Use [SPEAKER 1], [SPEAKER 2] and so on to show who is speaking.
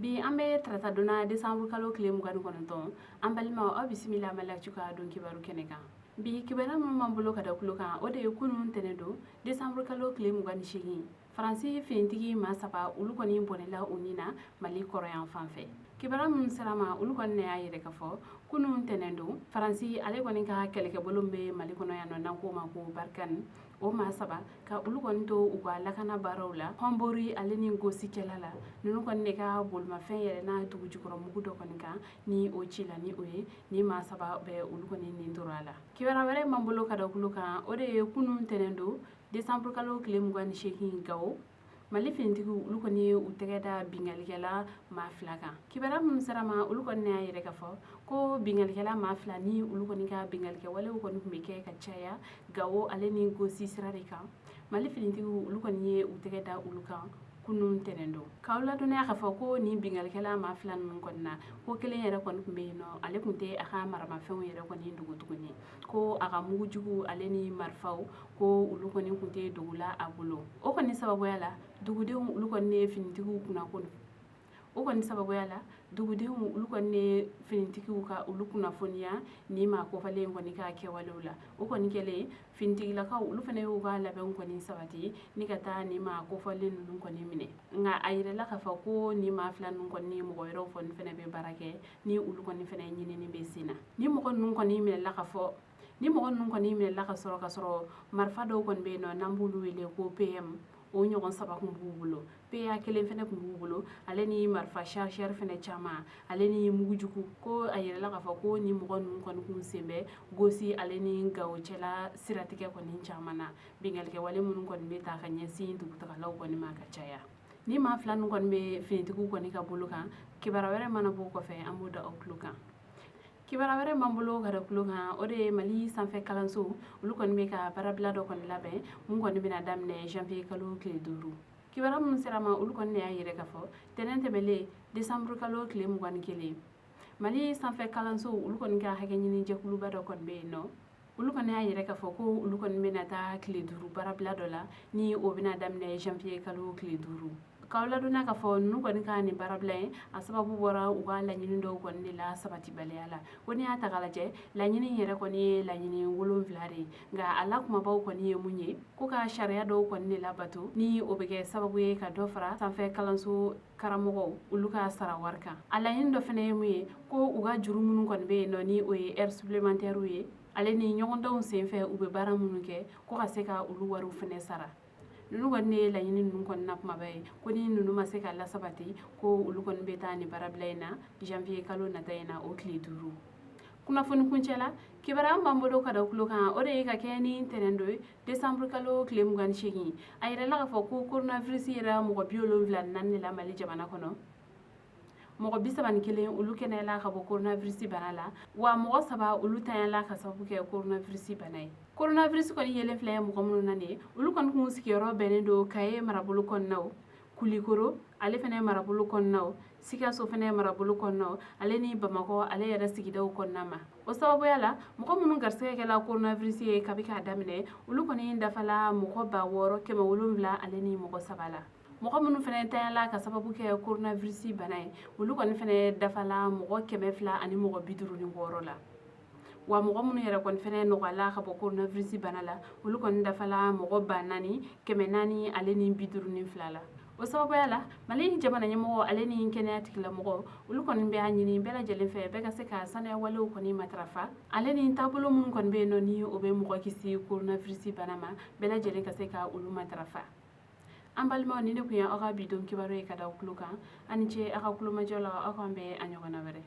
[SPEAKER 1] Bi an bɛ tarata don na, desanburu kalo tile 29. An balimaw, aw bisimila Mali Actu ka don kibaru kɛnɛ kan. Bi kibaruya minnu b'an bolo ka da tulo kan, o de ye kunun tɛnɛ don, desanburu kalo tile 28, Faransi finitigi maa saba, olu kɔni bɔnɛla u ni na Mali kɔrɔyan fan fɛ. Kibaruya minnu sera ma, olu kɔni y'a yɛrɛ ka fɔ kunun tɛnɛn don, Faransi ale kɔni ka kɛlɛkɛbolo bɛ Mali kɔnɔ yan nɔ, n'an k'o ma ko Barkhane, o maa saba ka olu kɔni to u ka lakana baaraw la Hombori ale ni Gosi cɛla la. Ninnu kɔni de ka bolimafɛn yɛlɛnna dugujukɔrɔ mugu dɔ kɔni kan ni o ci la, ni o ye ni maa saba bɛɛ, olu kɔni nin tora a la. Kibaruya wɛrɛ m'an bolo ka da tulo kan, o de ye kunun tɛnɛn don, desanburu kalo tile 28, Gawo, Mali finitigiw, olu kɔni ye u tɛgɛ da bingalikɛla maa fila kan. Kibaruya minnu sera ma, olu kɔni y'a yɛrɛ ka fɔ ko bingalikɛla maa fila ni olu kɔni ka bingalikɛ walew kɔni tun bɛ kɛ ka caya Gawo ale ni Gosi sira de kan. Mali finitigiw, olu kɔni ye u tɛgɛ da olu kan kunun tɛnɛn don. K'aw ladɔnniya k'a fɔ ko nin bingalikɛla maa fila ninnu kɔni na, ko kelen yɛrɛ kɔni tun bɛ yen nɔ, ale tun tɛ a ka maramafɛnw yɛrɛ kɔni dogo tuguni, ko a ka mugujugu ale ni marifaw, ko olu kɔni tun tɛ dogo la a bolo. O kɔni sababuya la, dugudenw, olu kɔni ye finitigiw kunnafoni. O kɔni sababuya la, dugudenw, olu kɔni ye finitigiw ka olu kunnafoniya ni maa kofɔlen kɔni ka kɛwalew la. O kɔni kɛlen, finitigilakaw, olu fana y'u ka labɛnw kɔni sabati ni ka taa ni maa kofɔlen ninnu kɔni minɛ. Nka a yirala k'a fɔ ko ni maa fila ninnu kɔni, mɔgɔ wɛrɛw kɔni fana bɛ baara kɛ ni olu kɔni fana ɲinini bɛ sen na. Ni mɔgɔ ninnu kɔni minɛla ka fɔ, ni mɔgɔ ninnu kɔni minɛla ka sɔrɔ marifa dɔw kɔni bɛ yen nɔ, n'an b'olu wele ko PM, o ɲɔgɔn saba kun b'u bolo, PA kelen fɛnɛ kun b'u bolo, ale ni marifa chargeur fɛnɛ caman, ale ni mugujugu. Ko a yirala k'a fɔ ko ni mɔgɔ ninnu kɔni kun sen bɛ Gosi ale ni Gawo cɛla siratigɛ kɔni caman na, bingalikɛwale minnu kɔni bɛ ta ka ɲɛsin dugutagalaw kɔni ma ka caya. Ni maa fila ninnu kɔni bɛ finitigiw kɔni ka bolo kan, kibaruya wɛrɛ mana bɔ kɔfɛ, an b'o da aw tulo kan. Kibaruya wɛrɛ m'an bolo ka da tulo kan, o de ye Mali sanfɛ kalanso, olu kɔni bɛ ka baarabila dɔ kɔni labɛn mun kɔni bɛna daminɛ janvier kalo tile 5. Kibaruya minnu sera ma, olu kɔni y'a yɛrɛ ka fɔ tɛnɛn tɛmɛlen, desanburu kalo tile 21, Mali sanfɛ kalanso, olu kɔni ka hakɛ ɲini jɛkuluba dɔ kɔni bɛ yen nɔ, olu kɔni y'a yɛrɛ k'a fɔ ko olu kɔni bɛna taa tile 5 baarabila dɔ la, ni o bɛna daminɛ janvier kalo tile 5. K'aw ladɔnniya k'a fɔ ninnu kɔni ka nin baarabila in, a sababu bɔra u ka laɲini dɔw kɔni de la sabatibaliya la. Ko n'i y'a ta k'a lajɛ, laɲini yɛrɛ kɔni ye laɲini wolonfila de ye, nka a la kumabaw kɔni ye mun ye? Ko ka sariya dɔw kɔni de labato, ni o bɛ kɛ sababu ye ka dɔ fara sanfɛ kalanso karamɔgɔw olu ka sara wari kan. A laɲini dɔ fana ye mun ye? Ko u ka juru minnu kɔni bɛ yen nɔ, ni o ye heure supplémentaire ye, ale ni ɲɔgɔndanw senfɛ u bɛ baara minnu kɛ, ko ka se ka olu wariw fana sara. Ninnu kɔni ye laɲini ninnu kɔni na kumaba ye. Ko ni ninnu ma se ka lasabati, ko olu kɔni bɛ taa nin baarabila in na janvier kalo nata in na, o tile 5. Kunnafoni kuncɛ la, kibaruya b'an bolo ka da tulo kan, o de ye ka kɛ ni ntɛnɛn don ye, desanburu kalo tile 28, a yirala k'a fɔ ko coronavirus yɛrɛ mɔgɔ 74 de la Mali jamana kɔnɔ. Mɔgɔ 31, olu kɛnɛyala ka bɔ coronavirus bana la, wa mɔgɔ saba, olu tanyala ka sababu kɛ coronavirus bana ye. Coronavirus kɔni yelen filɛ mɔgɔ minnu na nin ye, olu kɔni kun sigiyɔrɔ bɛnnen don Kaye marabolo kɔnɔnaw, Kulikoro ale fɛnɛ marabolo kɔnɔnaw, Sikaso fɛnɛ marabolo kɔnɔnaw, ale ni Bamakɔ ale yɛrɛ sigidaw kɔnɔna ma. O sababuya la, mɔgɔ minnu garisɛgɛ kɛla coronavirus ye kabi k'a daminɛ, olu kɔni dafala mɔgɔ 6703 ale ni mɔgɔ saba la. Mɔgɔ minnu fɛnɛ tanyala ka sababu kɛ coronavirus bana ye, olu kɔni fɛnɛ dafala mɔgɔ 200 ani mɔgɔ 56 la. Wa mɔgɔ minnu yɛrɛ kɔni fɛnɛ nɔgɔyala ka bɔ coronavirus bana la, olu kɔni dafala mɔgɔ 4452 ale ni 52 la. O sababuya la, Mali jamana ɲɛmɔgɔ ale ni kɛnɛya tigilamɔgɔ, olu kɔni bɛ a ɲini bɛɛ lajɛlen fɛ, bɛɛ ka se ka sanuya walew kɔni matarafa, ale ni taabolo minnu kɔni bɛ yen nɔ, ni o bɛ mɔgɔ kisi coronavirus bana ma, bɛɛ lajɛlen ka se ka olu matarafa. An balimaw, ni ne kun ye aw ka bi don kibaru ye ka da tulo kan. Aw ni ce aw ka kulomajɔ la. Aw k'an bɛn a ɲɔgɔnna wɛrɛ.